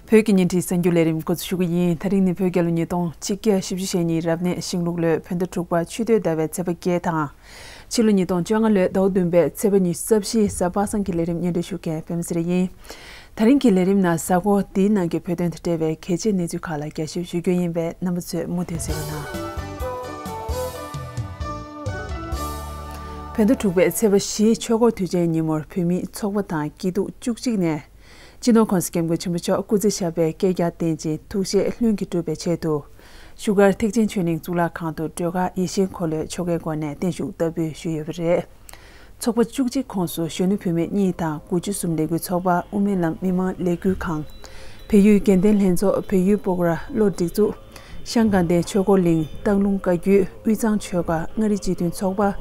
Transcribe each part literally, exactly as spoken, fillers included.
བོད་ཀྱི་བརྙན་འཕྲིན་གསར་འགྱུར་ལས་རིམ་འགོ་འཛུགས་ཞུ་གི་ཡིན། ད་རིང་ནི་བོད་རྒྱལ་ལོ་ཉིས་སྟོང་ཆིག་བརྒྱ་བཞི་བཅུ་ཞེ་གཉིས་རབ་གནས་ཤིང་ལུག་ལོའི་བོད་ཟླ་དྲུག་པ་ཆུ་སྟོད་ཟླ་བའི་ཚེས་པ་བརྒྱད་དང་། ཕྱི་ལོ་ཉིས་སྟོང་བཅོ་ལྔ་ལོའི་ཟླ་བ་བདུན་པའི་ཚེས་པ་ཉི་ཤུ་རྩ་བཞི་གཟའ་པ་སངས་ཀྱི་ལས་རིམ་སྙན་སྒྲོན་ཞུ་མཁན་པད་མ་ཚེ་རིང་ཡིན། ད་རིང་གི་ལས་རིམ་ནང་གཟའ་འཁོར་འདིའི་ནང་གི་བོད་དོན་དང་འབྲེལ་བའི་གལ་ཆེའི་གནས་ཚུལ་ཁག་ལ་རྒྱ་ཞིབ་ཞུ་རྒྱུ་ཡིན་པས་རྣམ་པ་ཚོས་མུ་མཐུད་གསན་རོགས་གནང་། བོད་ཟླ་དྲུག་པའི་ཚེས་པ་བཞིའི་ཆོས་འཁོར་དུས་ཆེན་ཉིན་མོར་བོད་མིའི་ཚོགས་པ་དང་སྐྱིད་སྡུག་བཅུ་གཅིག་ནས། སྤྱི་ནོར་༸གོང་ས་༸སྐྱབས་མགོན་ཆེན་པོ་མཆོག་སྐུ་ཚེ་ཞབས་པད་བསྐལ་བརྒྱར་བརྟན་ཅིང་ཐུགས་བཞེད་ལྷུན་གྱིས་འགྲུབ་པའི་ཆེད་དུ། བཞུགས་སྒར་ཐེག་ཆེན་ཆོས་གླིང་གཙུག་ལག་ཁང་དུ་སྒྲོལ་དཀར་ཡེ་ཤེས་འཁོར་ལོའི་ཆོ་གའི་སྒོ་ནས་བརྟན་བཞུགས་བསྟར་འབུལ་ཞུས་ཡོད་པ་རེད། ཚོགས་པ་བཅུ་གཅིག་ཁོངས་སུ་གཞོན་ནུ་བུད་མེད་གཉིས་དང་དགུ་བཅུ་གསུམ་ལས་འགུལ་ཚོགས་པ། དབུ་མའི་ལམ་མི་མང་ལས་འགུལ་ཁང་། བལ་ཡུལ་དགེ་ལྡན་ལྷན་ཚོགས། བལ་ཡུལ་སྤོག་ར་བློ་སྒྲིག་འཛུགས། ཤང་དགའ་ལྡན་ཆོས་འཁོར་གླིང་། སྟག་ལུང་བཀའ་བརྒྱུད། དབུས་གཙང་ཆོལ་ཁ། མངའ་རིས་སྤྱི་མཐུན་ཚོགས་པ།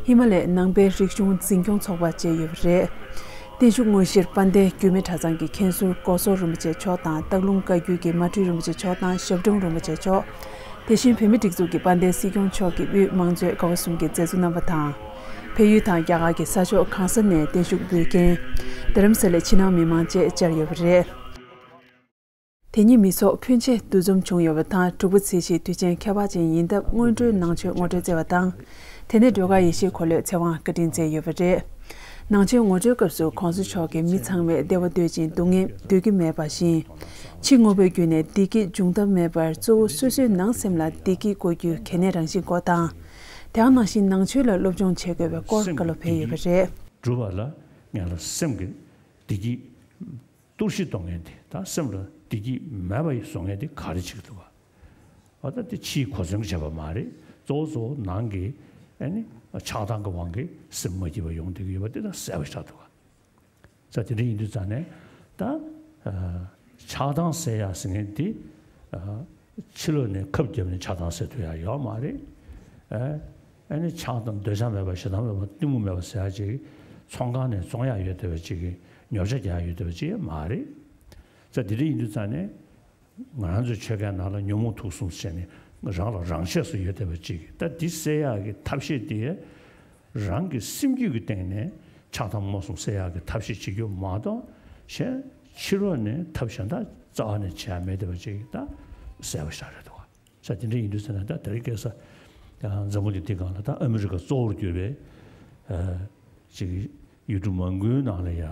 ཧི་མ་ལའི་ནང་པའི་རིག་གཞུང་འཛིན་སྐྱོང་ཚོགས་པ་བཅས་ཡོད་པ་རེད། བརྟན་བཞུགས་དངོས་གཞིར་དཔལ་ལྡན་རྒྱུད་སྨད་གྲྭ་ཚང་གི་མཁན་ཟུར་སྒོ་ཟོར་རིན་པོ་ཆེ་མཆོག་དང་། སྟག་ལུང་བཀའ་བརྒྱུད་ཀྱི་མ་སྤྲུལ་རིན་པོ་ཆེ་མཆོག་དང་། ཞབས་དྲུང་རིན་པོ་ཆེ་མཆོག། དེ་བཞིན་བོད་མིའི་སྒྲིག་འཛུགས་ཀྱི་དཔལ་ལྡན་སྲིད་སྐྱོང་མཆོག་གི་དབུས་མང་གཙོའི་ཀ་བ་གསུམ་གྱི་མཛད་གཙོ་རྣམ་པ་དང་། བལ་ཡུལ་དང་རྒྱ་གར་གྱི་ས་ཕྱོགས་གང་ས་ནས་བརྟན་བཞུགས་འབུལ་མཁན། རྡ་རམ་ས་ལའི་ཕྱི་ནང་མི་མང་བཅས་བཅར་ཡོད་པ་རེད། དེ་ཉིན་མི་ཚོགས་ཕོན་ཆེ་འདུ་འཛོམས་བྱུང་ཡོད་པ་དང་། དྲུག་པ་ཚེས་བཞིའི་དུས་ཆེན་ཁྱད་པར་ཅན་ཡིན་སྟབས། སྔོན་འགྲོའི་ནང་མཆོད་ངོ་སྤྲོད་བསྩལ་བ་དང་། དེ་ནས་སྒྲོལ་དཀར་ཡེ་ཤེས་འཁོར་ལོའི་ཚེ་དབང་བཀའ་དྲིན་བསྩལ་ཡོད་པ་རེད། ནང་མཆོད་ངོ་སྤྲོད་སྐབས་སུ་༸གོང་ས་མཆོག་གིས་མི་ཚང་མས་བདེ་བ་འདོད་ཅིང་སྡུག་བསྔལ་འདོད་ཀྱི་མེད་པ་བཞིན། ཕྱི་དངོས་པོ་བརྒྱུད་ནས་བདེ་སྐྱིད་འབྱུང་ཐབས་མེད་པར། གཙོ་བོ་སོ་སོའི་ནང་སེམས་ལ་བདེ་སྐྱིད་དགོས་རྒྱུ་གལ་གནད་རང་བཞིན་སྐོར་དང་། དེ་ནང་བཞིན་ནང་ཆོས་ལ་སློབ་སྦྱོང་བྱེད་དགོས་པའི་སྐོར་བཀའ་སློབ་ཕེབས་ཡོད་པ་རེད། སྒྲུབ་པ་ལ་ངེད་ལ་སེམས་ཀྱི་བདེ་སྐྱིད། གཏོར་བཤིག་གཏོང་མཁན་དེ། ད་སེམས་ལ་བདེ་སྐྱིད་མེད་པ་བཟོ་མཁན་དེ་ག་རེ་བྱེད་ཀྱི་འདུག་ག། འོ་ད་དེ་ཕྱིའི་གོ་མཚོན་བྱས་པ་མ་རེད། གཙོ་བོ་གཙོ་བོ་ནང་གི་ཨ་ནི་ཆགས་སྡང་གི་དབང་གིས་སེམས་མ་སྐྱིད་པ་ཡོང་བསྡད་ཀྱི་ཡོད་པ་དེ་ད་གསལ་པོ་ཆགས་འདུག་ག། ས་དེ་འདྲ་ཡིན་དུས་ཙང་ནས་ད་ཨ་ཆགས་སྡང་སེལ་ཡག་ཟེར་མཁན་དེ་ཨ་ཕྱི་ལོགས་ནས་ཁབ་བརྒྱབ་ནས་ཆགས་སྡང་སེལ་ཐུབ་ཡག་ཡོད་མ་རེད། ཨ་ཨ་ནི་ཆགས་སྡང་། འདོད་ཆགས་མེད་པ། ཞེ་སྡང་མེད་པ། གཏི་མུག་མེད་པ་ཟེར་ཡག་ཅིག་ཚོང་ཁང་ནས་བཙོང་ཡག་ཡོད་བསྡད་པ་ཅིག་གི། ཉོ་ཆ་རྒྱག་ཡག་ཡོད་བསྡད་པ་ཅིག་མ་རེད། ས་དེ་འདྲ་ཡིན་དུས་ཙང་ནས་ང་རང་ཚོའི་ཆོལ་ཁའི་ནང་ལ་ཉོན་མོངས་དུག་གསུམ་ཟེར་ནས་རང་ལ་རང་ཆས་སུ་ཡོད་བསྡད་པ་ཅིག་གི། ད་འདི་སེལ་ཡག་གི་ཐབས་ཤེས་དེ་རང་གི་སེམས་རྒྱུད་ཀྱི་སྟེང་ནས་ཆགས་སྡང་རྨོངས་གསུམ་སེལ་ཡག་གི་ཐབས་ཤེས་བྱེད་རྒྱུ་མ་གཏོགས། གཞན་ཕྱི་ལོགས་ནས་ཐབས་གཞན་དག་རྩ་བ་ནས་བྱེད་ཡག་མེད་བསྡད་པ་ཅིག་ད་གསལ་པོ་ཞེ་དྲག་རེད་འདུག་ག། ས་དེ་འདྲ་ཡིན་དུས་ཙང་ནས་ད་དེ་རིང་ཁ་སང་འཛམ་བུ་གླིང་འདིའི་སྒང་ལ་ད་ཨ་མི་རི་ཀ་གཙོ་བོར་གྱུར་པའི་ཨ་ཅིག་ཡུལ་གྲུ་མང་པོའི་ནང་ལ་ཡ་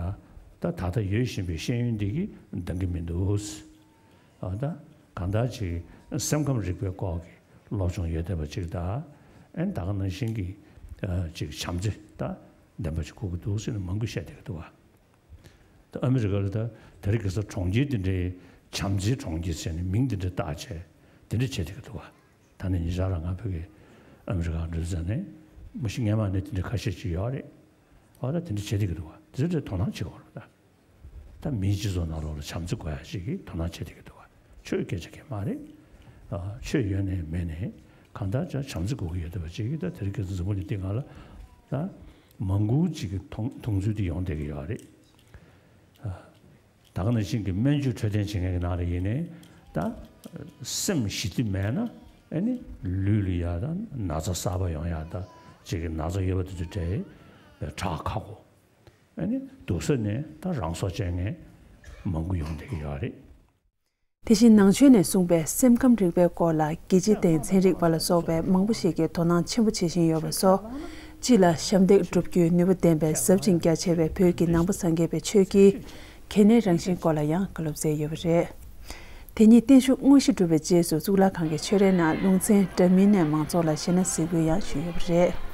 ད་ད་ལྟ་ཡོད་བཞིན་པའི་ཤེས་ཡོན་འདི་གིས་འདང་གི་མི་འདུག། ཨ་ད་གང་ལྟར་ཅིག་སེམས་ཁམས་རིག་པའི་སྐོར་གྱི་སློབ་སྦྱོང་ཡོད་བསྡད་པ་ཅིག་དང་། ཨ་ནི་ད་ག་ནང་བཞིན་གྱི་ཨ་ཅིག་བྱམས་བརྩེ་ད་ལྡན་པ་ཅིག་དགོས་ཀྱི་འདུག་ཟེར་ནས་མང་པོས་བཤད་བསྡད་ཀྱི་འདུག་བ། ད་ཨ་མི་རི་ཀ་ལ་ད་དེ་རིང་ཁ་སང་གྲོང་ཁྱེར་དེ་འདྲའི་བྱམས་བརྩེའི་གྲོང་ཁྱེར་ཟེར་ནས་མིང་དེ་འདྲ་བཏགས་བྱས་དེ་འདྲ་བྱས་བསྡད་ཀྱི་འདུག་བ། ད་ནི་ཉེ་ཆར་ལ་ང་ཕ་གི་ཨ་མི་རི་ཀར་འགྲོ་དུས་ཙང་ནས་མ་གཞི་སྔས་མ་ནས་དེ་འདྲ་ཁ་ཤས་ཅིག་ཡོད་རེད། འོ་ད་དེ་འདྲ་བྱས་བསྡད་ཀྱི་འདུག་བ། དེ་ཚོ་དེ་དོ་སྣང་བྱེད་དགོས་རེད་ད། ད་མིའི་སྤྱི་ཚོགས་ནང་ལོགས་ལ་བྱམས་བརྩེ་དགོས་ཡ་ཞིག་གི་དོ་སྣང་བྱེད་བསྡད་ཀྱི་འདུག་བ། ཆོས་སྐད་ཆ་གང་ཡང་མ་རེད། ཨ་ཆོས་ཡོད་ནའི་མེད་ནའི་གང་ལྟར་ཀྱང་བྱམས་བརྩེ་དགོས་ཀྱི་ཡོད་བསྡད་པ་ཅིག་གིས། ད་དེ་རིང་ཁ་སང་འཛམ་བུ་གླིང་སྟེང་ལ་ད་མང་པོ་ཅིག་གི་མཐོང་མཐོང་ཚུལ་དེ་ཡོང་བསྡད་ཀྱི་ཡོད་རེད། ཨ་ད་ག་ནང་བཞིན་གྱི་སྨན་བཅོས་འཕྲོད་བསྟེན་བྱེད་མཁན་གྱི་ནང་ལ་ཡིན་ནའི་ད་སེམས་ཞི་བདེ་མེད་ན་ཨ་ནི་ལུས་ལ་ཡ་ད་ན་ཚ་གསར་པ་ཡོང་ཡ་ད་ཅིག་གི་ན་ཚ་ཡོད་པ་དེ་ཚོ་དེ་དྲག་ཁག་པོ། ཨ་ནི་སྡུག་ས་ནས་ད་རང་སྲོག་བཅད་མཁན་མང་པོ་ཡོང་བསྡད་ཀྱི་ཡོད་རེད། དེ་བཞིན་ནང་ཆོས་ནས་གསུངས་པའི་སེམས་ཁམས་རིག་པའི་སྐོར་ལ་རྒྱལ་སྤྱི་དང་ཚན་རིག་པ་ལ་སོགས་པའི་མང་པོ་ཞིག་གིས་དོ་སྣང་ཆེན་པོ་བྱེད་བཞིན་ཡོད་པ་སོགས། སྤྱི་ལ་ཞབས་འདེགས་སྒྲུབ་རྒྱུའི་ནུས་པ་ལྡན་པའི་ཟབ་ཅིང་རྒྱ་ཆེ་བའི་བོད་ཀྱི་ནང་པ་སངས་རྒྱས་པའི་ཆོས་ཀྱི་གལ་གནད་རང་བཞིན་སྐོར་ལ་ཡང་བཀའ་སློབ་སྩལ་ཡོད་པ་རེད། དེ་ཉིན་བརྟན་བཞུགས་དངོས་གཞི་གྲུབ་པའི་རྗེས་སུ་གཙུག་ལག་ཁང་གི་ཆོས་རའི་ནང་ལུང་ཚན་འདྲ་མིན་ནས་མང་ཚོགས་ལ་ཞལ་སྣ་ཟིན་བསྐུལ་ཡང་ཞུས་ཡོད་པ་རེད།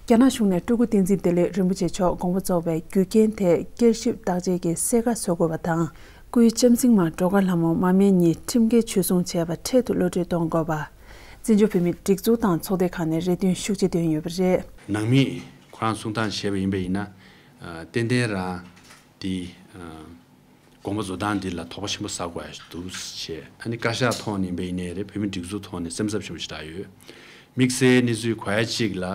རྒྱ་ནག་གཞུང་ནས་སྤྲུལ་སྐུ་བསྟན་འཛིན་བདེ་ལེགས་རིན་པོ་ཆེ་མཆོག་དགོངས་པ་རྫོགས་པའི་རྒྱུ་རྐྱེན་ཐད་བསྐྱར་ཞིབ་བརྟག་དཔྱད་ཀྱི་གསལ་ཁ་བཟོ་དགོས་པ་དང་། སྐུའི་ལྕམ་སྲིང་མ་སྒྲོལ་དཀར་ལྷ་མོ་མར་མེ་གཉིས་ཁྲིམས་འགལ་འཇུ་བཟུང་བྱས་པ་འཕྲལ་དུ་གློད་གྲོལ་གཏོང་དགོས་པ། བཙན་བྱོལ་བོད་མིའི་སྒྲིག་འཛུགས་དང་ཚོགས་སྡེ་ཁག་ནས་རེ་འདུན་ཤུགས་ཆེ་བཏོན་ཡོད་པ་རེད། ནང་མིས་ཁོ་རང་གསུང་སྟངས་བྱས་པ་ཡིན་པ་ཡིན་ན། ཨ་ཏན་ཏན་རང་དེ་ཨ་དགོངས་པ་རྫོགས་སྟངས་འདི་ལ་དོགས་པ་ཆེན་པོ་ཟ་དགོས་ཡ་ཞིག་འདུག་ཅེས། ཨ་ནི་བཀའ་ཤག་ཐོག་ནས་ཡིན་པ་ཡིན་ནའི་རེད། བོད་མིའི་སྒྲིག་འཛུགས་ཐོག་ནས་སེམས་འཚབ་ཆེན་པོ་ཞིག་བསྒྲགས་ཡོད། དམིགས་བསལ་གནས་ཚུལ་གོ་ཡ་གཅིག་ལ་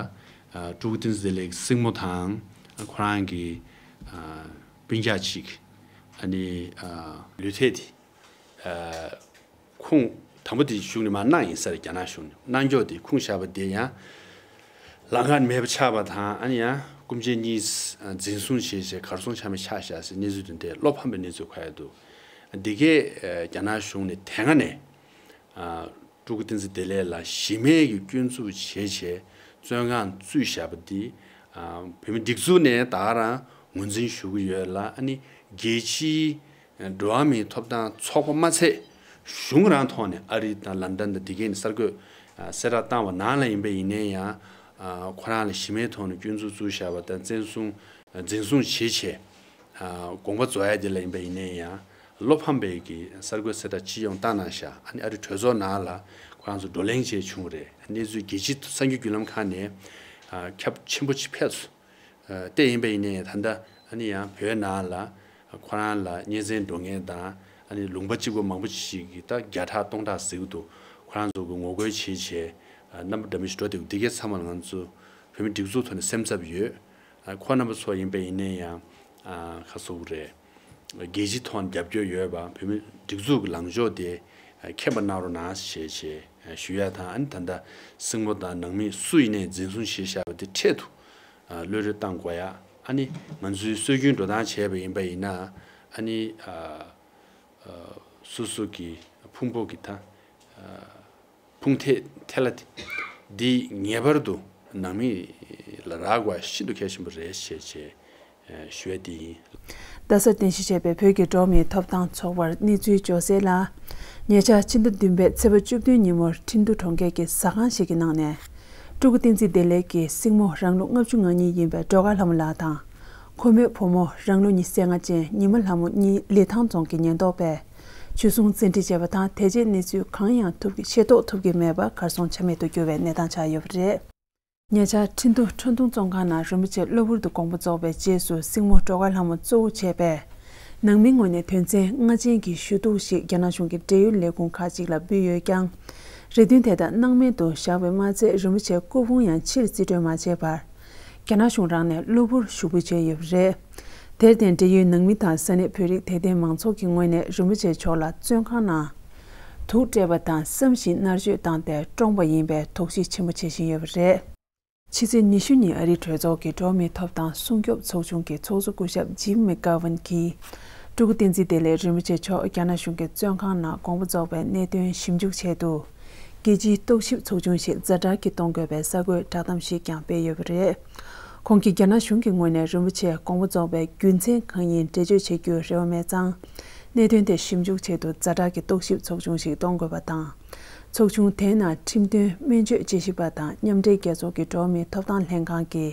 ཨ་སྤྲུལ་སྐུ་བསྟན་འཛིན་བདེ་ལེགས་སྲིང་མོ་དང་ཨ་ཁོ་རང་གི་ཨ་སྤུན་ཀྱག་ཅིག་ཨ་ནི་ཨ་ལུས་ཐེབས་དེ་ཨ་ཁུངས་དང་པོ་དེ་གཞུང་ནས་མར་གནང་ཡིན་ས་རེད། རྒྱ་ནག་གཞུང་ནས་གནང་ཀྱོག་དེ་ཁུངས་བཞག་པ་དེ་ཡང་ལམ་ཁ་ནས་མེད་པ་ཆགས་པ་དང་། ཨ་ནི་ཡང་སྐུ་མཆེད་གཉིས་འཛིན་བཟུང་བྱས་བྱས་གར་སོང་ཆ་མེད་ཆགས་བཞག་ཟེར་གནས་ཚུལ་དེ་འདྲ་བློ་ཕམ་པའི་གནས་ཚུལ་ག་ཡོད་འདུག། འདི་གས་རྒྱ་ནག་གཞུང་ནས་དེ་སྔ་ནས་ཨ་སྤྲུལ་སྐུ་བསྟན་འཛིན་བདེ་ལེགས་ལ་གཞི་མེད་ཀྱི་སྐྱོན་འཛུགས་བྱས་བྱས་བཙོན་ཁང་བཙུད་བཞག་པ་འདི་ཨ་བོད་མི་སྒྲིག་འཛུགས་ནས་ད་ག་རང་ངོས་འཛིན་ཞུ་གི་ཡོད་ལ། ཨ་ནི་རྒྱལ་སྤྱིའི་འགྲོ་བ་མིའི་ཐོབ་ཐང་ཚོགས་པ་མ་ཚད་གཞུང་རང་ཐོག་ནས་ཨ་རི་དང་ལན་ཌན་དང་འདི་གས་ནས་གསར་འགོད་གསལ་བསྒྲགས་བཏང་བ་ནང་ལ་ཡིན་པ་ཡིན་ནའི་ཡང་ཁོ་རང་ལ་གཞི་མེད་ཐོག་ནས་སྐྱོན་འཛུགས་བཙུགས་བཞག་པ་དང་བཙན་བཟུང་འཛིན་བཟུང་བྱེད་བྱས། དགོངས་པ་རྫོགས་ཡ་དེ་ལ་ཡིན་པ་ཡིན་ནའི་ཡང་བློ་ཕམ་པའི་གི་གསར་འགོད་གསལ་བསྒྲགས་སྤྱི་ཡོངས་བཏང་གནང་ཤག་ཨ་ནི་ཨ་རི་གྲོས་ཚོགས་ནང་ལ་ཁོ་རང་ཚོ་བགྲོ་གླེང་བྱས་བྱུང་བ་རེད། གནས་ཚུལ་རྒྱལ་སྤྱིའི་གསར་འགྱུར་བརྒྱུད་ལམ་ཁག་ནས་ཁྱབ་ཆེན་པོ་ཅིག་ཕེབས་སོང་། དེ་ཡིན་པ་ཡིན་ནའི་ད་ལྟ་ཨ་ནི་ཡང་བོད་ནང་ལ་ཁོ་རང་ལ་གཉེན་ཚན་འགྲོ་མཁན་དང་ཨ་ནི་ལུང་པ་གཅིག་པ་མང་པོ་ཞིག་གིས་ད་བརྒྱ་ཕྲག་སྟོང་ཕྲག་ཟེར་གི་འདུག་ཁོ་རང་ཚོ་གི་ངོ་རྒོལ་བྱས་བྱས་རྣམ་པ་འདྲ་མིན་ཞིག་འགྲོ་བསྡད་འདུག་འདི་གའི་ཚང་མ་ལ་ང་ཚོ་བོད་མི་སྒྲིག་འཛུགས་ཐོག་ནས་སེམས་འཚབ་ཡོད། ཁོ་རྣམ་པ་ཚོ་ཡིན་པ་ཡིན་ནའི་ཡང་ཁ་གསོ་གི་རེད། རྒྱལ་སྤྱིའི་ཐོག་ནས་རྒྱབ་སྐྱོར་ཡོད་པ་བོད་མི་སྒྲིག་འཛུགས་ཀྱི་ལངས་ཕྱོགས་དེ་མཁྱེན་པ་གནང་རོགས་གནང་ཞེས་ཞེས་ཞུ་ཡ་དང་། ཨ་ནི་ད་ལྟ་སྲིང་མོ་དང་ནང་མི་སུ་ཡིན་ནའི་འཛིན་བཟུང་བྱས་བཞག་པ་དེ་འཕྲལ་དུ་གློད་གྲོལ་གཏང་དགོས་ཡ། ཨ་ནི་ང་ཚོའི་སྲོལ་རྒྱུན་འགྲོ་སྟངས་བྱས་པ་ཡིན་པ་ཡིན་ན་ཨ་ནི་སོ་སོ་གི་ཕུང་པོ་གི་ད། ཕུང་ཐལ་ཐལ་ལ་དེ་འདི་ངེས་པར་དུ་ནང་མི་ལ་རག་པ་ཤིན་ཏུ་གལ་ཆེན་པོ་རེད་ཞེས་ཞེས་ཞུ་ཡ་དེ་ཡིན། རྡ་སར་རྟེན་གཞི་བྱས་པའི་བོད་ཀྱི་འགྲོ་བ་མིའི་ཐོབ་ཐང་ཚོགས་པར་གནས་ཚུལ་འབྱོར་གསལ་ལ། ཉེ་ཆར་ཕྱི་ཟླ་བདུན་པའི་ཚེས་པ་བཅུ་བདུན་ཉིན་མོར་ཁྲིན་ཏུའུ་གྲོང་ཁྱེར་གྱི་ཟ་ཁང་ཞིག་གི་ནང་ནས་སྤྲུལ་སྐུ་བསྟན་འཛིན་བདེ་ལེགས་ཀྱི་སྲིང་མོ་རང་ལོ་ལྔ་བཅུ་ང་གཉིས་ཡིན་པའི་སྒྲོལ་དཀར་ལྷ་མོ་ལགས་དང་། ཁོ་མོའི་བུ་མོ་རང་ལོ་ཉི་ཤུ་རྩ་ལྔ་ཅན་ཉི་མ་ལྷ་མོ་གཉིས་ལི་ཐང་རྫོང་གི་ཉེན་རྟོག་པས་འཇུ་བཟུང་བཙན་ཁྲིད་བྱས་པ་དང་། དེ་རྗེས་གནས་ཚུལ་གང་ཡང་ཐུབ་ཤེས་རྟོགས་ཐུབ་ཀྱི་མེད་པ་གར་སོང་ཆ་མེད་དུ་གྱུར་བའི་གནས་སྟངས་ཆགས་ཡོད་པ་རེད། ཉེ་ཆར་ཁྲིན་ཏུའུ་ཁྲོན་ཏུང་བཙོན་ཁང་ནང་རིན་པོ་ཆེ་གློ་བུར་དུ་དགོངས་པ་རྫོགས་པའི་རྗེས་སུ་སྲིང་མོ་སྒྲོལ་དཀར་ལྷ་མོ་གཙོ་བོ་བྱས་པའི་ནང་མིའི་ངོས་ནས་དོན་ཚན་ལྔ་ཅན་གྱི་ཞུ་གཏུག་ཞིག་རྒྱ་ནག་གཞུང་གི་འབྲེལ་ཡོད་ལས་ཁུངས་ཁག་ཅིག་ལ་ཕུལ་ཡོད་ཀྱང་། རེ་འདུན་དེ་དག་སྣང་མེད་དུ་བཞག་པས་མ་ཚད། རིན་པོ་ཆེའི་སྐུ་ཕུང་ཡང་ཕྱིར་རྩིས་སྤྲོད་མ་བྱས་པར། རྒྱ་ནག་གཞུང་རང་ནས་གློ་བུར་ཞུ་འབོད་བྱས་ཡོད་པ་རེད། དེར་བརྟེན་འབྲེལ་ཡོད་ནང་མི་དང་ས་གནས་བོད་རིགས་དད་ལྡན་མང་ཚོགས་ཀྱི་ངོས་ནས་རིན་པོ་ཆེ་མཆོག་ལ་བཙོན་ཁང་ནང་དུག་སྤྲད་པ་དང་བསམ་བཞིན་མནར་གཅོད་བཏང་སྟེ་བཀྲོངས་པ་ཡིན་པའི་དོགས་གཞི་ཆེན་པོ་བྱེད་བཞིན་ཡོད་པ་རེད། ཕྱི་ཚེས་ཉི་ཤུ་ཉིན་ཨ་རིའི་གྲོས་ཚོགས་ཀྱི་འགྲོ་བ་མིའི་ཐོབ་ཐང་སྲུང་སྐྱོབ་ཚོགས་ཆུང་གི་ཚོགས་གཙོ་སྐུ་ཞབས་ཇིམ་མེག་གྷ་ཝན་གྱིས། སྤྲུལ་སྐུ་བསྟན་འཛིན་བདེ་ལེགས་རིན་པོ་ཆེ་མཆོག་རྒྱ་ནག་གཞུང་གི་བཙོན་ཁང་ནང་དགོངས་པ་རྫོགས་པའི་གནད་དོན་ཞིབ་འཇུག་ཆེད་དུ། རྒྱལ་སྤྱིའི་རྟོག་ཞིབ་ཚོགས་ཆུང་ཞིག་ཛ་དྲག་གིས་གཏོང་དགོས་པའི་གསར་འགོད་བསྒྲགས་གཏམ་ཞིག་ཀྱང་སྤེལ་ཡོད་པ་རེད། ཁོང་གིས་རྒྱ་ནག་གཞུང་གི་ངོས་ནས་རིན་པོ་ཆེ་དགོངས་པ་རྫོགས་པའི་རྒྱུ་མཚན་གང་ཡིན་འགྲེལ་བརྗོད་བྱེད་རྒྱུའི་རེ་བ་མེད་ཙང་། གནད་དོན་དེ་ཞིབ་འཇུག་ཆེད་དུ་ཛ་དྲག་གི་རྟོག་ཞིབ་ཚོགས་ཆུང་ཞིག་གཏོང་དགོས་པ་དང་། ཚོགས་ཆུང་དེའི་ནང་ཁྲིམས་དོན་སྨན་བཅོས་དཔྱད་ཞིབ་པ་དང་མཉམ་འབྲེལ་རྒྱལ་ཚོགས་ཀྱི་འགྲོ་བ་མིའི་ཐོབ་ཐང་ལྷན་ཁང་གི་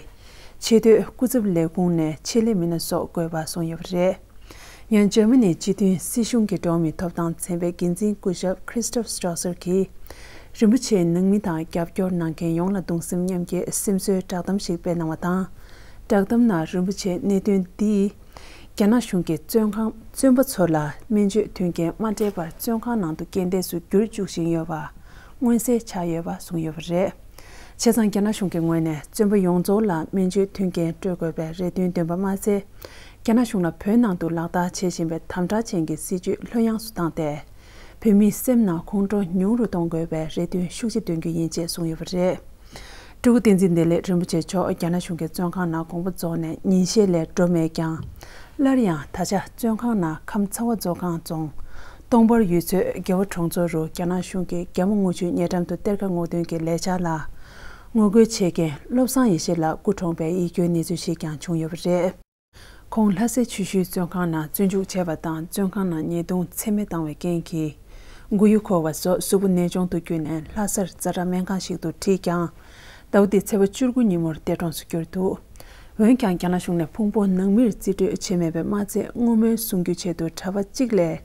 ཆེས་མཐོའི་སྐུ་ཚབ་ལས་ཁུངས་ནས་ཆེད་ལས་མི་སྣ་སོགས་དགོས་པ་གསུངས་ཡོད་པ་རེད། ཡང་འཇར་མ་ནིའི་སྤྱི་མཐུན་སྲིད་གཞུང་གི་འགྲོ་བ་མིའི་ཐོབ་ཐང་ཚན་པའི་འགན་འཛིན་སྐུ་ཞབས་Christoph Strasser གྱིས། རིན་པོ་ཆེའི་ནང་མི་དང་རྒྱབ་སྐྱོར་གནང་མཁན་ཡོངས་ལ་གདུང་སེམས་མཉམ་སྐྱེད་སེམས་གསོའི་བསྒྲགས་གཏམ་ཞིག་སྤེལ་གནང་བ་དང་། བསྒྲགས་གཏམ་ནང་རིན་པོ་ཆེའི་གནད་དོན་འདིས། རྒྱ་ནག་གཞུང་གིས་བཙོན་ཁང་བཙོན་པ་ཚོ་ལ་སྨན་བཅོས་མཐུན་རྐྱེན་མ་སྤྲད་པར་བཙོན་ཁང་ནང་དུ་རྐྱེན་འདས་སུ་བསྒྱུར་བཅུག་བཞིན་ཡོད་པ་མངོན་གསལ་ཆགས་ཡོད་པ་གསུངས་ཡོད་པ་རེད། བྱས་ཙང་རྒྱ་ནག་གཞུང་གི་ངོས་ནས་བཙོན་པ་ཡོངས་རྫོགས་ལ་སྨན་བཅོས་མཐུན་རྐྱེན་སྤྲོད་དགོས་པའི་རེ་འདུན་འདོན་པ་མ་ཟད། རྒྱ་ནག་གཞུང་ལ་བོད་ནང་དུ་ལག་བསྟར་བྱེད་བཞིན་པའི་དམ་དྲག་ཅན་གྱི་སྲིད་བྱུས་ལྷོད་ཡངས་སུ་བཏང་སྟེ། བོད་མིའི་སེམས་ནང་ཁོང་ཁྲོ་ཉུང་རུ་གཏོང་དགོས་པའི་རེ་འདུན་ཤུགས་ཆེ་འདོན་རྒྱུ་ཡིན་ཅེས་གསུངས་ཡོད་པ་རེད། སྤྲུལ་སྐུ་བསྟན་འཛིན་བདེ་ལེགས་རིན་པོ་ཆེ་མཆོག་རྒྱ་ནག་གཞུང་གི་བཙོན་ཁང་ནང་དགོངས་པ་རྫོགས་ནས་ཉིན་ཤས་ལས་འགྲོ་མེད་ཀྱང་། སླར་ཡང་ད་ཆ་བཙོན་ཁང་ནང་ཁམས་ཚ་བ་མཛོ་སྒང་རྫོང་སྟོང་པར་ཡུལ་ཚོའི་རྒེད་འོག་གྲོང་ཚོ་རུ་རྒྱ་ནག་གཞུང་གིས་རྒྱ་མོ་དངུལ་ཆུའི་ཉེ་འགྲམ་དུ་གཏེར་ཁ་སྔོག་འདོན་གྱི་ལས་འཆར་ལ་ངོ་རྒོལ་བྱེད་མཁན་བློ་བཟང་ཡེ་ཤེས་ལགས་སྐུ་གྲོངས་པའི་ཡིད་སྐྱོའི་གནས་ཚུལ་ཞིག་ཀྱང་བྱུང་ཡོད་པ་རེད། ཁོང་ལྷ་སའི་ཆུ་ཤུལ་བཙོན་ཁང་ནང་བཙོན་འཇུག་བྱས་པ་དང་། བཙོན་ཁང་ནང་ཉེས་རྡུང་ཚད་མེད་བཏང་བའི་རྐྱེན་གྱིས། མགོ་ཡུ་འཁོར་བ་སོགས་གཟུགས་པོ་ནད་གཅོང་དུ་གྱུར་ནས་ལྷ་སར་ཛ་དྲག་སྨན་ཁང་ཞིག་ཏུ་ཁྲིད་ཀྱང་། ཟླ་བ་འདིའི་ཚེས་པ་བཅུ་དགུ་ཉིན་མོར་འདས་གྲོངས་སུ་གྱུར་འདུག་འོན་ཀྱང་རྒྱ་ནག་གཞུང་ནས་ཕུང་པོ་ནང་མིར་རྩིས་སྤྲོད་བྱས་མེད་པས་མ་ཚད། བསྔོ་སྨོན་གསུང་རྒྱུའི་ཆེད་དུ་གྲྭ་པ་གཅིག་ལས་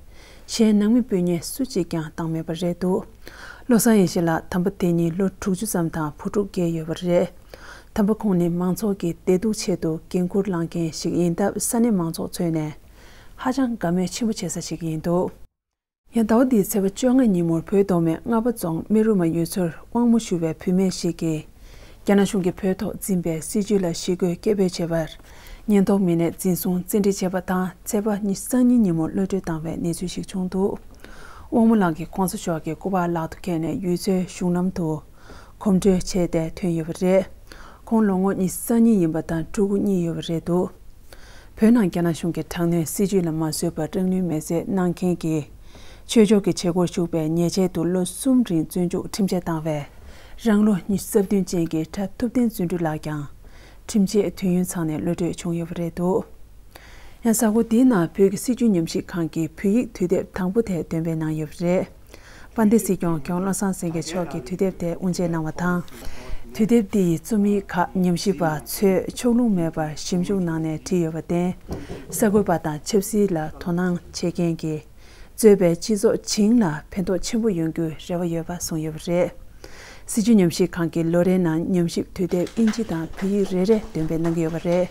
གཞན་ནང་མི་སྤུན་ཉེ་སུ་གཅིག་ཀྱང་བཏང་མེད་པ་རེད་འདུག་བློ་བཟང་ཡེ་ཤེས་ལགས་དམ་པ་དེ་ཉིད་ལོ་དྲུག་ཅུ་ཙམ་དང་བུ་ཕྲུག་བརྒྱད་ཡོད་པ་རེད། དམ་པ་ཁོང་ནི་མང་ཚོགས་ཀྱི་བདེ་སྡུག་ཆེད་དུ་འགན་འཁུར་བླངས་མཁན་ཞིག་ཡིན་སྟབས། ས་གནས་མང་ཚོགས་ཚོས་ནས་ཧ་ཅང་དགའ་མོས་ཆེན་པོ་བྱེད་ས་ཞིག་ཡིན་འདུག་ཡང་ཟླ་བ་འདིའི་ཚེས་པ་བཅོ་ལྔ་ཉིན་མོར་བོད་མདོ་སྨད་རྔ་པ་རྫོང་སྨན་རུ་མ་ཡུལ་ཚོར་དབང་མོ་ཞུ་བའི་བུད་མེད་ཞིག་གིས། རྒྱ་ནག་གཞུང་གིས་བོད་ཐོག་འཛིན་པའི་སྲིད་བྱུས་ལ་ཞི་རྒོལ་སྐད་འབོད་བྱས་པར། ཉེན་རྟོག་མི་སྣས་འཛིན་བཟུང་བཙན་ཁྲིད་བྱས་པ་དང་། ཚེས་པ་ཉི་ཤུ་རྩ་གཉིས་ཉིན་མོ་གློད་གྲོལ་བཏང་བའི་གནས་ཚུལ་ཞིག་བྱུང་འདུག་དབང་མོ་ལགས་ཀྱིས་གོང་ས་མཆོག་གི་སྐུ་པར་ལག་ཏུ་འཁྱེར་ནས་ཡུལ་ཚོའི་གཞུང་ལམ་དུ་གོམ་བགྲོད་བྱས་ཏེ་ཐོན་ཡོད་པ་རེད། ཁོང་ལོ་ངོ་ཉི་ཤུ་རྩ་གཉིས་ཡིན་པ་དང་ཕྲུ་གུ་གཉིས་ཡོད་པ་རེད་འདུག་བོད་ནང་རྒྱ་ནག་གཞུང་གིས་དྲག་གནོན་སྲིད་བྱུས་ལ་མ་བཟོད་པར་དྲག་གནོན་མེ་བསྲེགས་གནང་མཁན་གྱི་ཆོས་ཕྱོགས་ཀྱི་བྱེད་སྒོར་ཞུགས་པའི་ཉེས་ཆད་དུ་ལོ་གསུམ་རིང་བཙོན་འཇུག་ཁྲིམས་ཆད་བཏང་བའི་རང་ལོ་ཉི་ཤུ་རྩ་བདུན་ཅན་གྱི་གྲྭ་ཐུབ་བསྟན་བརྩོན་འགྲུས་ལགས་ཀྱང་ཁྲིམས་ཆད་དུས་ཡུན་ཚང་ནས་གློད་གྲོལ་བྱུང་ཡོད་པ་རེད་འདུག་ཡང་གཟའ་འཁོར་འདིའི་ནང་བོད་ཀྱི་སྲིད་བྱུས་ཉམས་ཞིབ་ཁང་གིས་བོད་ཡིག་དུས་དེབ་དང་པོ་དེ་འདོན་སྤེལ་གནང་ཡོད་པ་རེད། དཔལ་ལྡན་སྲིད་སྐྱོང་༧གོང་ས་༧བློ་བཟང་སེང་གེ་མཆོག་གིས་དུས་དེབ་དེ་དབུ་འབྱེད་གནང་བ་དང་། དུས་དེབ་འདི་ཡི་རྩོམ་ཡིག་ཁག་ཉམས་ཞིབ་པ་ཚོས་ཕྱོགས་ལྷུང་མེད་པར་ཞིབ་འཇུག་གནང་ནས་བྲིས་ཡོད་པར་བརྟེན། གསར་འགོད་པ་དང་ཆབ་སྲིད་ལ་དོ་སྣང་བྱེད་མཁན་གྱི་གཙོས་པའི་སྤྱི་ཚོགས་བྱིངས་ལ་ཕན་ཐོགས་ཆེན་པོ་ཡོང་རྒྱུའི་རེ་བ་ཡོད་པ་གསུངས་ཡོད་པ་རེད། སྲིད་བྱུས་ཉམས་ཞིབ་ཁང་གིས་ལོ་རེའི་ནང་ཉམས་ཞིབ་དུས་དེབ་ཨིན་ཇི་དང་བོད་ཡིག་རེ་རེ་འདོན་སྤེལ་གནང་གི་ཡོད་པ་རེད།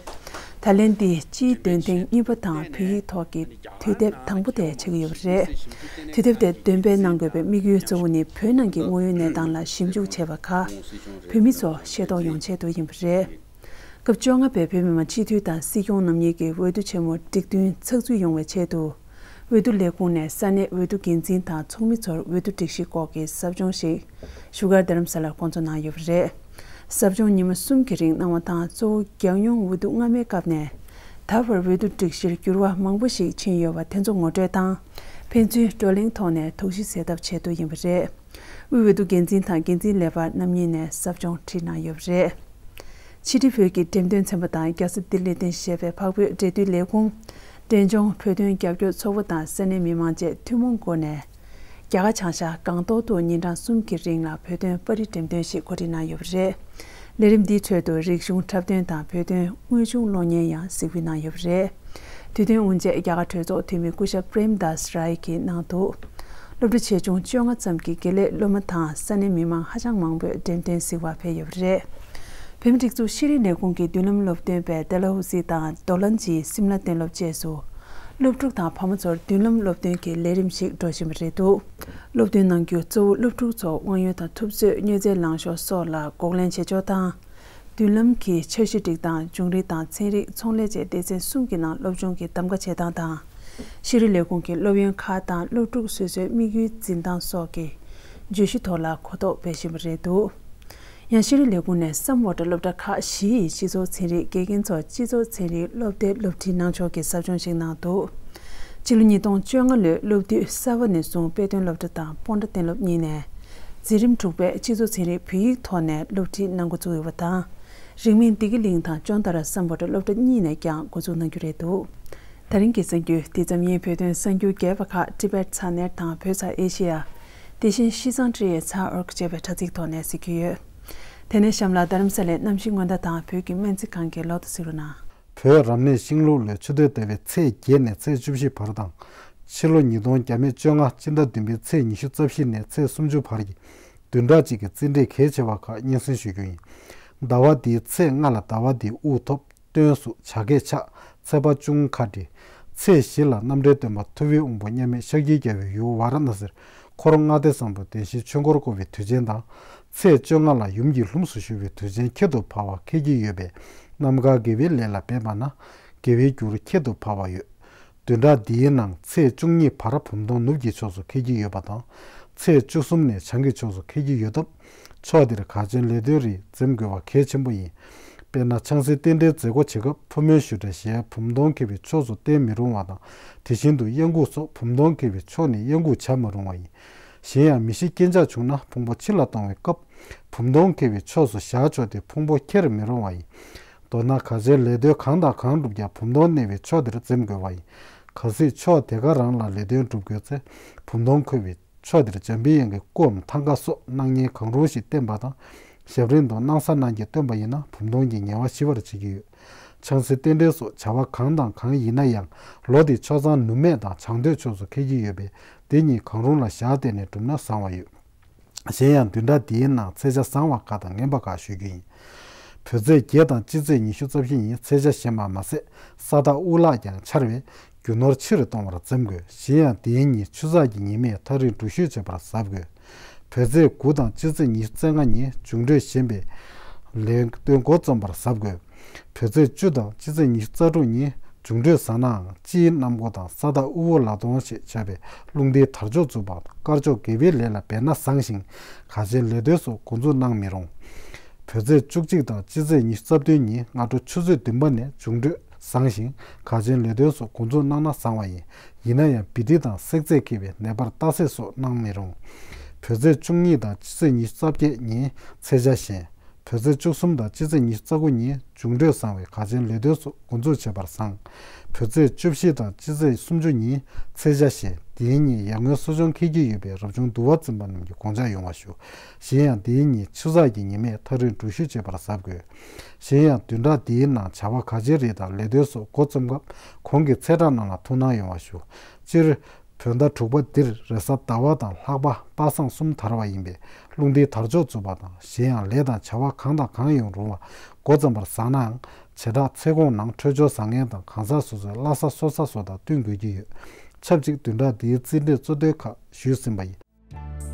ད་ལན་འདི་སྤྱིའི་འདོན་ཐེངས་གཉིས་པ་དང་བོད་ཡིག་ཐོག་གི་དུས་དེབ་དང་པོ་དེ་ཆགས་ཀྱི་ཡོད་པ་རེད། དུས་དེབ་དེ་འདོན་སྤེལ་གནང་དགོས་པའི་དམིགས་ཡུལ་གཙོ་བོ་ནི་བོད་ནང་གི་དངོས་ཡོད་གནས་སྟངས་ལ་ཞིབ་འཇུག་བྱས་པ་ཁག་བོད་མི་ཚོ་ཤེས་རྟོགས་ཡོང་ཆེད་དུ་ཡིན་པ་རེད། སྐབས་བཅོ་ལྔ་པའི་བོད་མི་མང་སྤྱི་འཐུས་དང་སྲིད་སྐྱོང་རྣམ་གཉིས་ཀྱི་འོས་བསྡུ་ཆེན་མོ་སྒྲིག་བསྟུན་ཚགས་ཚུད་ཡོང་བའི་ཆེད་དུ། འོས་བསྡུ་ལས་ཁུངས་ནས་ས་གནས་འོས་བསྡུ་འགན་འཛིན་དང་ཚོགས་མི་ཚོར་འོས་བསྡུ་སྒྲིག་གཞི་སྐོར་གྱི་ཟབ་སྦྱོང་ཞིག་བཞུགས་སྒར་རྡ་རམ་ས་ལར་བསྐོང་ཚོགས་གནང་ཡོད་པ་རེད། ཟབ་སྦྱོང་ཉི་མ་གསུམ་གྱི་རིང་གནང་བ་དང་གཙོ་བོ་རྒྱལ་ཡོངས་འོས་བསྡུ་སྔ་མའི་སྐབས་ནས་ད་བར་འོས་བསྡུ་སྒྲིག་གཞིར་འགྱུར་བ་མང་པོ་ཞིག་ཕྱིན་ཡོད་པ་དེ་ཚོ་ངོ་སྤྲོད་དང་། ཕན་ཚུན་བགྲོ་གླེང་ཐོག་ནས་དོགས་གཞི་སེལ་ཐབས་ཆེད་དུ་ཡིན་པ་རེད། དབུས་འོས་བསྡུ་འགན་འཛིན་དང་འགན་འཛིན་ལས་འཕར་རྣམ་གཉིས་ནས་ཟབ་སྦྱོང་ཁྲིད་གནང་ཡོད་པ་རེད། ཕྱི་དྲིལ་བོད་ཀྱི་འགྲེམས་སྟོན་ཚན་པ་དང་རྒྱལ་ས་ལྡི་ལི་ནས་གཏན་གཞི་བྱས་པའི་འཕགས་བོད་འབྲེལ་མཐུད་ལས་ཁུངས། འབྲས་ལྗོངས་བོད་དོན་རྒྱབ་སྐྱོར་ཚོགས་པ་དང་ས་གནས་མི་མང་བཅས་ཐུན་མོང་སྒོ་ནས། རྒྱ་གར་བྱང་ཤར་སྒང་ཏོག་ཏུ་ཉིན་གྲངས་གསུམ་གྱི་རིང་ལ་བོད་དོན་པར་རིས་འགྲེམས་སྟོན་ཞིག་གོ་སྒྲིག་གནང་ཡོད་པ་རེད། ལས་རིམ་འདིའི་ཁྲོད་དུ་རིག་གཞུང་འཁྲབ་སྟོན་དང་བོད་དོན་དངོས་བྱུང་གློག་བརྙན་ཡང་གཟིགས་འབུལ་གནང་ཡོད་པ་རེད། དུས་སྟོན་དབུ་འབྱེད་རྒྱ་གར་གྲོས་ཚོགས་འཐུས་མི་སྐུ་ཞབས་པྲེམ་དཱས་རའི་གིས་གནང་འདུག་སློབ་ཕྲུག་ཆེ་ཆུང་བཅོ་ལྔ་ཙམ་གྱི་དགེ་ལས་སློབ་མ་དང་ས་གནས་མི་མང་ཧ་ཅང་མང་པོས་འགྲེམས་སྟོན་གཟིགས་པར་ཕེབས་ཡོད་པ་རེད། བོད་མིའི་སྒྲིག་འཛུགས་ཤེས་རིག་ལས་ཁུངས་ཀྱི་མདུན་ལམ་སློབ་སྟོན་པས་ཌལ་ཧོ་སི་དང་རྡོ་ལན་ཇི་སིམ་ལ་གཏན་སློབ་བཅས་སུ། སློབ་ཕྲུག་དང་ཕ་མ་ཚོར་མདུན་ལམ་སློབ་སྟོན་གྱི་ལས་རིམ་ཞིག་འགྲོ་བཞིན་པ་རེད་འདུག་སློབ་སྟོན་གནང་རྒྱུ་གཙོ་བོ་སློབ་ཕྲུག་ཚོ་དབང་ཡོན་དང་ཐུབ་ཚོད་མྱོས་རྫས་ལངས་ཤོག་སོགས་ལ་འགོག་ལན་བྱེད་ཕྱོགས་དང་། མདུན་ལམ་གྱི་འཆར་གཞི་སྒྲིག་སྟངས། བྱུང་རིམ་དང་ཚན་རིག་ཚོང་ལས་བཅས་སྡེ་ཚན་གསུམ་གྱི་ནང་སློབ་སྦྱོང་གི་གདམ་ག་བྱེད་སྟངས་དང་། ཤེས་རིག་ལས་ཁུངས་ཀྱི་སློབ་ཡོན་ཁག་དང་སློབ་ཕྲུག་སོ་སོའི་དམིགས་ཡུལ་འཛིན་སྟངས་སོགས་ཀྱི་བརྗོད་གཞི་ཐོག་ལ་གོ་རྟོགས་སྤེལ་བཞིན་པ་རེད་འདུག་ཡང་ཤེས་རིག་ལས་ཁུངས་ནས་སམ་བྷོ་ཊ་སློབ་གྲྭ་ཁག་བཞི་ཡི་སྤྱི་ཚོགས་ཚན་རིག་དགེ་རྒན་ཚོར་སྤྱི་ཚོགས་ཚན་རིག་སློབ་དེབ་སློབ་ཁྲིད་གནང་ཕྱོགས་ཀྱི་ཟབ་སྦྱོང་ཞིག་གནང་འདུག་ཕྱི་ལོ་ཉིས་སྟོང་བཅོ་ལྔ་ལོའི་སློབ་དུས་གསར་པ་ནས་བཟུང་དཔེ་སྟོན་སློབ་གྲྭ་དང་སྤོན་ཊ་གཏན་སློབ་གཉིས་ནས་འཛིན་རིམ་དྲུག་པའི་སྤྱི་ཚོགས་ཚན་རིག་བོད་ཡིག་ཐོག་ནས་སློབ་ཁྲིད་གནང་འགོ་བཙུགས་ཡོད་པ་དང་། རིང་མིན་བདེ་སྐྱིད་གླིང་དང་ཅོན་ཏ་ར་སམ་བྷོ་ཊ་སློབ་གྲྭ་གཉིས་ནས་ཀྱང་འགོ་འཛུགས་གནང་རྒྱུ་རེད་འདུག་དེ་རིང་གི་གསར་འགྱུར་འདི་ཙམ་ཡིན། བོད་དོན་གསར་འགྱུར་རྒྱས་པ་ཁག་ཊི་བེཊ་ཚ་ནེཊ་དང་བོད་ཚ་ཨེ་ཤེ་ཡ། དེ་བཞིན་ཤིས་ཙང་ཀྲི་ཡའི་ཚ་ཨོར་ཀི་བཅས་པའི་དྲ་ཚིགས་ཐོག་ནས་གཟིགས་རྒྱུ་ཡོད། དེ་ནས་གཤམ་ལ་རྡ་རམ་ས་ལའི་གནམ་གཤིས་སྔོན་བརྡ་དང་བོད་ཀྱི་སྨན་རྩིས་ཁང་གི་ལོ་ཐོ་གཟིགས་རོགས་གནང་། བོད་རབ་གནས་ཤིང་ལུག་ལོའི་ཆུ་སྟོད་ཟླ་བའི་ཚེས་བརྒྱད་ནས་ཚེས་བཅུ་བཞི་བར་དང་། ཕྱི་ལོ་ཉིས་སྟོང་བརྒྱ་མེད་བཅོ་ལྔ་སྤྱི་ཟླ་བདུན་པའི་ཚེས་ཉི་ཤུ་རྩ་བཞི་ནས་ཚེས་སུམ་ཅུ་བར་གྱི་བདུན་ཕྲག་གཅིག་གི་རྩིས་འབྲས་གལ་ཆེ་བ་ཁག་སྙན་སེང་ཞུ་རྒྱུ་ཡིན། ཟླ་བ་འདིའི་ཚེས་ལྔ་ལ་ཟླ་བ་འདིའི་དབུགས་ཐོབ། སྟོན་གཟུགས་བྱ་སྐད་ཆགས། ཚེས་པ་ཅུང་ཁ་འབྲི། ཚེས་བཞི་ལ་གནམ་སྦྲེལ་སྟོན་པ་ཐུ་བྷའི་དབང་པོ་མཉམ་མེད་ཤཱཀྱའི་རྒྱལ་པོའི་ཡུལ་ཝཱ་ར་ཎ་སིར་འཁོར་ལྔ་སྡེ་བཟང་པོ་བདེན་བཞིའི་ཆོས་འཁོར་བསྐོར་བའི་དུས་ཆེན་དང་། ཚེས་བཅོ་ལྔ་ལ་ཡུམ་གྱི་ལྷུམས་སུ་ཞུགས་པའི་དུས་ཆེན་ཁྱད་དུ་འཕགས་པ་འཁེལ་གྱི་ཡོད་པས། རྣམ་དཀར་དགེ་བའི་ལས་ལ་འབད་པ་ན། དགེ་བའི་རྒྱུར་ཁྱད་དུ་འཕགས་པ་ཡོད། བདུན་ཕྲག་འདིའི་ནང་ཚེས་བཅུ་གཉིས་བར་བུམ་སྟོང་ནུབ་ཀྱི་ཕྱོགས་སུ་འཁེལ་གྱི་ཡོད་པ་དང་། ཚེས་བཅུ་གསུམ་ནས་བྱང་གི་ཕྱོགས་སུ་འཁེལ་གྱི་ཡོད་སྟབས། ཕྱོགས་འདིར་གར་བྱོན་ལས་དོན་རིགས་འཛེམ་དགོས་པ་གལ་ཆེན་པོ་ཡིན། དཔེར་ན་ཆང་སའི་རྟེན་འབྲེལ་མཛད་སྒོ་བྱེད་སྐབས་ཕོ་མོའི་བཞུགས་གྲལ་གཞན་བུམ་སྟོང་འཁེལ་བའི་ཕྱོགས་སུ་བསྟན་མི་རུང་བ་དང་། དེ་བཞིན་དུ་གཡང་འགུགས་སོགས་བུམ་སྟོང་འཁེལ་བའི་ཕྱོགས་ནས་གཡང་འགུགས་བྱ་མི་རུང་བ་ཡིན། གཞན་ཡང་མི་ཤི་རྐྱེན་ཆག་བྱུང་ན་ཕུང་པོ་ཕྱི་ལ་གཏོང་བའི་སྐབས་བུམ་སྟོང་འཁེལ་བའི་ཕྱོགས་སུ་བཞག་ཆོག་སྟེ་ཕུང་པོ་འཁྱེར་མི་རུང་བ་ཡིན། མདོར་ན་གར་བྱོན་ལས་དོན་གང་དང་གང་བསྒྲུབ་ཀྱང་བུམ་སྟོང་གནས་པའི་ཕྱོགས་དེར་འཛེམ་དགོས་པ་ཡིན། གལ་སྲིད་ཕྱོགས་དེ་ག་རང་ལ་ལས་དོན་སྒྲུབ་དགོས་ཚེ་བུམ་སྟོང་འཁེལ་བའི་ཕྱོགས་དེར་འཇམ་པའི་དབྱངས་ཀྱི་སྐུའམ་ཐང་ཀ་སོགས་སྣང་བརྙན་གང་རུང་ཞིག་བསྟན་པ་དང་། ཞབས་རིམ་དུ་སྣང་ས་སྣང་བརྒྱད་བཏོན་པ་ཡིན་ན་བུམ་སྟོང་གི་ངལ་བ་ཞི་བར་བྱེད་ཀྱི་ཡོད། ཆང་སའི་རྟེན་འབྲེལ་སོགས་བྱ་བ་གང་དང་གང་ཡིན་ན་ཡང་ལོ་དེའི་ཆོས་བཟང་ནུབ་སྨད་དང་བྱང་སྟོད་ཕྱོགས་སུ་འཁེལ་གྱི་ཡོད་པས་དེ་གཉིས་གང་རུང་ལ་བཞག་བསྡད་ནས་བསྒྲུབས་ན་བཟང་བ་ཡོད། གཞན་ཡང་བདུན་ཕྲག་འདིའི་ནང་ཚེས་ཆ་བཟང་བ་ཁག་དང་ངན་པ་ཁག་ཞུ་རྒྱུ་ཡིན། བོད་ཚེས་བརྒྱད་དང་སྤྱི་ཚེས་ཉི་ཤུ་རྩ་བཞི་ཉིན་ཚེས་ཆ་ཞན་པ་མ་ཟད་ས་བདག་དབུ་ལག་ཀྱང་འཆར་བས་རྒྱུ་ནོར་ཆེ་རུ་གཏོང་བར་འཛེམ་དགོས། གཞན་ཡང་དེའི་ཉིན་ཆུ་ཚགས་ཀྱི་ཉི་མས་ཐག་རིང་འགྲུལ་བཞུད་བྱེད་པར་གཟབ་དགོས། བོད་ཚེས་དགུ་དང་སྤྱི་ཚེས་ཉི་ཤུ་རྩ་ལྔ་ཉིན་འབྱུང་འཕྲོད་ཞན་པས་ལས་དོན་འགོ་རྩོམ་པར་གཟབ་དགོས། བོད་ཚེས་བཅུ་དང་སྤྱི་ཚེས་ཉི་ཤུ་རྩ་དྲུག་ཉིན་འབྱུང་འཕྲོད་བཟང་ནའང་སྤྱིའི་གནམ་སྒོ་དང་ས་བདག་དབུལ་པོ་ལ་གདོང་ཞེས་བྱ་བའི་རླུང་རྟའི་དར་ལྕོག་འཛུགས་པ་དང་དཀར་ཕྱོགས་དགེ་བའི་ལས་ལ་འབད་ན་བཟང་ཞིང་གར་བྱོན་ལས་དོན་སོགས་འགོ་འཛུགས་གནང་མི་རུང་། བོད་ཚེས་བཅུ་གཅིག་དང་སྤྱི་ཚེས་ཉི་ཤུ་རྩ་བདུན་ཉིན་སྔ་དྲོ་ཆུ་ཚོད་བདུན་པ་ནས་འབྱུང་འཕྲོད་ བཟང་ཞིང་། གལ་ཆེན་ལས་དོན་སོགས་འགོ་འཛུགས་གནང་ན་བཟང་བ་ཡིན། ཡིན་ན་ཡང་བི་ཏི་དང་སྲེག་རྫས་འཁེལ་བའི་ནད་པར་ལྟ་བཤལ་སོགས་གནང་མི་རུང་། བོད་ཚེས་བཅུ་གཉིས་དང་སྤྱི་ཚེས་ཉི་ཤུ་རྩ་བརྒྱད་ཉིན་ཚེས་ཆ་ཞན། བོད་ཚེས་བཅུ་གསུམ་དང་སྤྱི་ཚེས་ཉི་ཤུ་རྩ་དགུ་ཉིན་འབྱུང་འཕྲོད་བཟང་བའི་གལ་ཆེན་ལས་དོན་སོགས་འགོ་འཛུགས་བྱེད་པར་བཟང་། བོད་ཚེས་བཅུ་བཞི་དང་སྤྱི་ཚེས་སུམ་ཅུ་ཉིན་ཚེས་ཆ་ཞན། དེའི་ཉིན་ཡར་ངོའི་གསོ་སྦྱོང་འཁེལ་གྱི་ཡོད་པས་རབ་བྱུང་འདུལ་བ་འཛིན་པ་རྣམས་ཀྱིས་དགོངས་འཇགས་ཡོང་བ་ཞུ། གཞན་ཡང་དེའི་ཉིན་ཆུ་ཚགས་ཀྱི་ཉི་མས་ཐག་རིང་འགྲུལ་བཞུད་བྱེད་པར་གཟབ་དགོས། གཞན་ཡང་བདུན་ཕྲག་འདིའི་ནང་བྱ་བ་གལ་ཆེ་རིགས་དང་ལས་དོན་སོགས་འགོ་རྩོམ་སྐབས་གོང་གི་ཚེས་གྲངས་རྣམས་ལ་ཐུགས་སྣང་ཡོང་བ་ཞུ། སྤྱིར། བོད་ཟླ་དྲུག་པ་འདིར་རེས་གཟའ་ཟླ་བ་དང་ལྷག་པ། པ་སངས་གསུམ་དར་བ་ཡིན་པས་རླུང་རྟའི་དར་ལྕོག་འཛུགས་པ་དང་། གཞན་ཡང་ལས་དང་བྱ་བ་གང་དང་གང་ཡང་རུང་བ་འགོ་རྩོམ་པར་བཟང་ནའང་། བྱེ་བྲག་ཚེས་གོང་ནང་འཕྲོད་སྦྱོར་བཟང་ངན་དང་གང་ཟག་སོ་སོའི་བླ་གཟའ་སོ་གཟའ་སོགས་དང་བསྟུན་དགོས་ཀྱི་ཡོད། ཆབས་ཅིག་བདུན་ཕྲག་འདིའི་རྩིས་འབྲས་གཙོ་དོན་ཁག་ཞུས་ཟིན་པ་ཡིན།